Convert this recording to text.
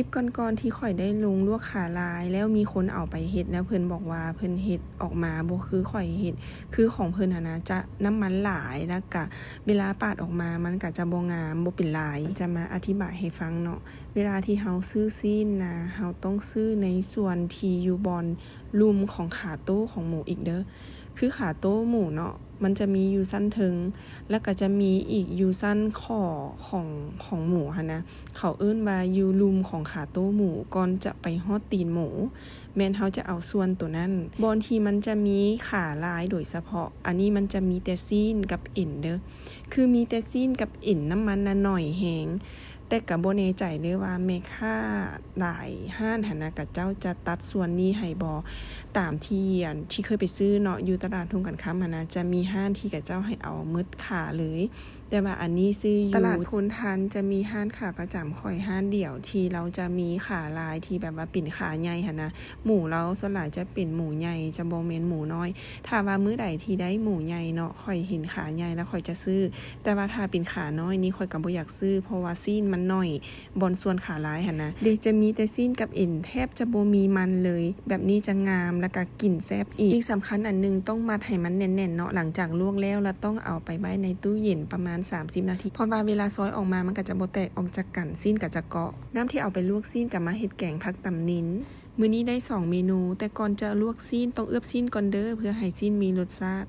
ຄລິບກ່ອນໆທີ່ຂ້ອຍໄດ້ລົງລວກຂາລາຍ ແລ້ວມີຄົນເອົາໄປເຮັດນະ ເພິ່ນບອກວ່າເພິ່ນເຮັດອອກມາບໍ່ຄືຂ້ອຍເຮັດ ຄືຂອງເພິ່ນຫັ້ນນະ ຈະນ້ຳມັນຫຼາຍ ແລ້ວກະເວລາປາດອອກມາມັນກະຈະບໍ່ງາມ ບໍ່ເປັນລາຍ. ຈະມາອະທິບາຍໃຫ້ຟັງເນາະ. ເວລາທີ່ເຮົາຊື້ຊີ້ນນະ ເຮົາຕ້ອງຊື້ໃນສ່ວນທີ່ຢູ່ບ່ອນລຸ່ມຂອງຂາໂຕ້ຂອງໝູອີກເດີ້. ຄືຂາໂຕ້ໝູເນາະ ມັນຈະມີຢູ່ຊັ້ນເທິງ ແລ້ວກະຈະມີອີກຢູ່ຊັ້ນຂໍ້ຂອງ ຂອງໝູຫັ້ນນະ. ເຂົາເອີ້ນວ່າຢູ່ລຸ່ມຂອງຂາໂຕ້ໝູ ກ່ອນຈະໄປຮອດຕີນໝູ ແມ່ນເຮົາຈະເອົາສ່ວນໂຕນັ້ນ. ບ່ອນທີ່ມັນຈະມີຂາລາຍໂດຍສະເພາະ ອັນນີ້ມັນຈະມີແຕ່ຊີ້ນກັບເອັນເດີ້. ຄືມີແຕ່ຊີ້ນກັບເອັນ ນ້ຳມັນນະໜ້ອຍແຮງ. ແຕ່ກະບໍ່ແນ່ໃຈເດີ້ວ່າແມ່ຄ້າຫຼາຍຮ້ານຫັ້ນນະ ເຂົາເຈົ້າຈະຕັດສ່ວນນີ້ໃຫ້ບໍ່. ຕາມທີ່ ອັນ ທີ່ເຄີຍໄປຊື້ເນາະ ຢູ່ຕະຫຼາດທົ່ງກັນຄຳຫັ້ນນະ ຈະມີຮ້ານທີ່ເຂົາເຈົ້າໃຫ້ເອົາໝົດຂາເລີຍ. ແຕ່ວ່າອັນນີ້ຊື້ຢູ່ຕະຫຼາດໂພນທັນ ຈະມີຮ້ານຂາປະຈຳຂ້ອຍຮ້ານດຽວ ທີ່ລາວຈະມີຂາລາຍທີ່ແບບວ່າເປັນຂາໃຫຍ່ຫັ້ນນະ. ໝູລາວສ່ວນຫຼາຍຈະເປັນໝູໃຫຍ່ ຈະບໍ່ແມ່ນໝູນ້ອຍ. ຖ້າວ່າມື້ໃດທີ່ໄດ້ໝູໃຫຍ່ເນາະ ຂ້ອຍເຫັນຂາໃຫຍ່ແລ້ວຂ້ອຍຈະຊື້ ແຕ່ວ່າຖ້າເປັນຂານ້ອຍນີ້ຂ້ອຍກະບໍ່ຢາກຊື້ ເພາະວ່າຊີ້ນມັນໜ້ອຍ ບ່ອນສ່ວນຂາລາຍຫັ້ນນະ ເດ ຈະມີແຕ່ຊີ້ນກັບເອັນ ແທບຈະບໍ່ມີມັນເລີຍ. ແບບນີ້ຈະງາມ ແລ້ວກະກິນແຊບອີກ. ສິ່ງສຳຄັນອັນໜຶ່ງ ຕ້ອງມັດໃຫ້ມັນແໜ້ນໆເນາະ. ຫຼັງຈາກລວກແລ້ວ ລະຕ້ອງເອົາໄປໄວ້ໃນຕູ້ເຢັນປະມານສາມສິບນາທີ ເພາະວ່າເວລາຊອຍອອກມາມັນກະຈະບໍ່ແຕກອອກຈາກກັນ ຊີ້ນກະຈະເກາະ. ນ້ຳທີ່ເອົາໄປລວກຊີ້ນກະມາເຮັດແກງຜັກຕຳນິນ. ມື້ນີ້ໄດ້ສອງເມນູ ແຕ່ກ່ອນຈະລວກຊີ້ນຕ້ອງເອືອບຊີ້ນກ່ອນເດີ້ ເພື່ອໃຫ້ຊີ້ນມີລົດຊາດ.